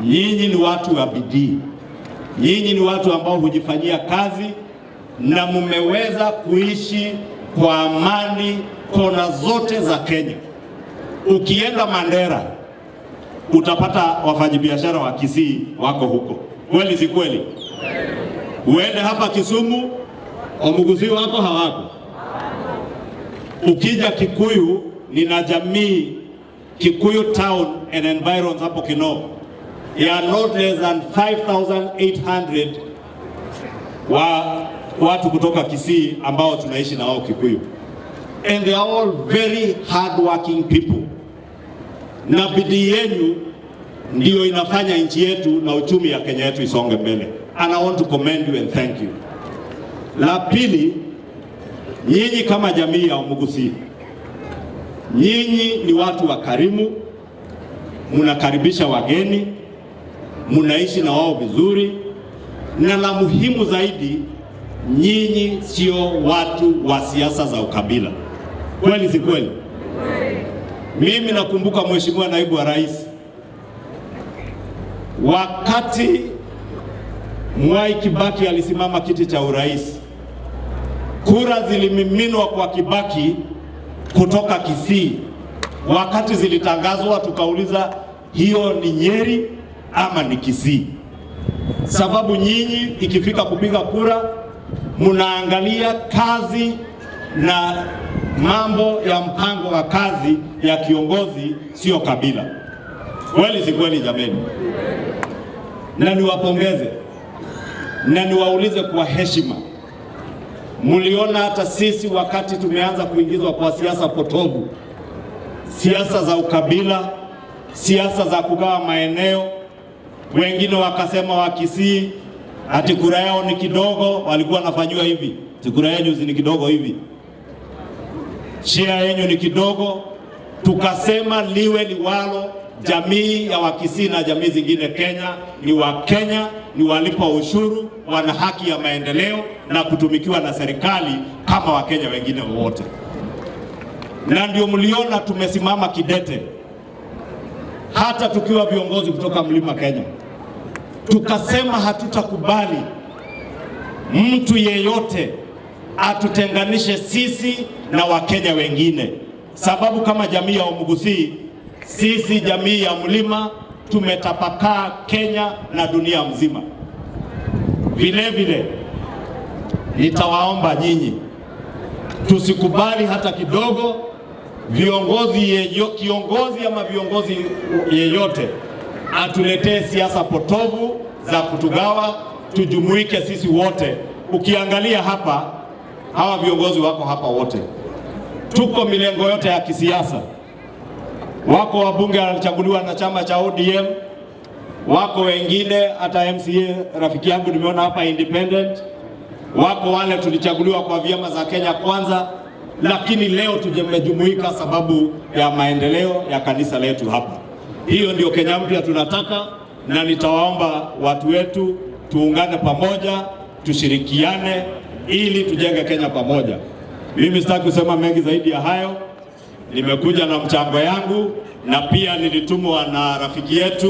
Nyinyi ni watu wa bidii, nyinyi ni watu ambao hujifanyia kazi na mmeweza kuishi kwa amani kona zote za Kenya. Ukienda Mandera utapata wafanyabiashara wa Kisii wako huko, kweli si kweli? Uende hapa Kisumu, Omugusi wako hawako. Ukija Kikuyu, nina jamii Kikuyu town and environs hapo Kinoo ya not less than 5800 wa watu kutoka Kisii ambao tunaishi na wao Kikuyu, and they are all very hard working people, na bidii yenu ndiyo inafanya nchi yetu na uchumi ya Kenya yetu isonge mbele, and I want to commend you and thank you. La pili, nyinyi kama jamii ya Omugusi, nyinyi ni watu wakarimu, mnakaribisha wageni, mnaishi na wao vizuri, na la muhimu zaidi, nyinyi sio watu wa siasa za ukabila. Kweli si kweli? Mimi nakumbuka Mheshimiwa Naibu wa Rais, wakati Mwai Kibaki alisimama kiti cha urais, kura zilimiminwa kwa Kibaki kutoka Kisii. Wakati zilitangazwa tukauliza hiyo ni Nyeri ama ni Kisii? Sababu nyinyi ikifika kupiga kura mnaangalia kazi na mambo ya mpango wa kazi ya kiongozi, sio kabila. Kweli si kweli jameni? Na niwapongeze na niwaulize kwa heshima, mliona hata sisi wakati tumeanza kuingizwa kwa siasa potovu, siasa za ukabila, siasa za kugawa maeneo, wengine wakasema wa Kisii ati kura yao ni kidogo, walikuwa wanafanywa hivi, kura yenu ni kidogo hivi, share yenu ni kidogo. Tukasema liwe liwalo, jamii ya Wakisii na jamii zingine Kenya ni wa Kenya, ni walipa ushuru, wana haki ya maendeleo na kutumikiwa na serikali kama Wakenya wengine wote. Na ndio mliona tumesimama kidete, hata tukiwa viongozi kutoka Mlima Kenya, tukasema hatutakubali mtu yeyote atutenganishe sisi na Wakenya wengine, sababu kama jamii ya Omugusi, sisi jamii ya mlima tumetapakaa Kenya na dunia mzima. Vile vile nitawaomba nyinyi tusikubali hata kidogo kiongozi ama viongozi yeyote atuletee siasa potovu za kutugawa. Tujumuike sisi wote. Ukiangalia hapa, hawa viongozi wako hapa wote, tuko milengo yote ya kisiasa. Wako wabunge walichaguliwa na chama cha ODM, wako wengine hata MCA rafiki yangu nimeona hapa independent, wako wale tulichaguliwa kwa vyama za Kenya Kwanza, lakini leo tumejumuika sababu ya maendeleo ya kanisa letu hapa. Hiyo ndio Kenya mpya tunataka, na nitawaomba watu wetu tuungane pamoja, tushirikiane ili tujenge Kenya pamoja. Mimi sitaki kusema mengi zaidi ya hayo. Nimekuja na mchango yangu na pia nilitumwa na rafiki yetu.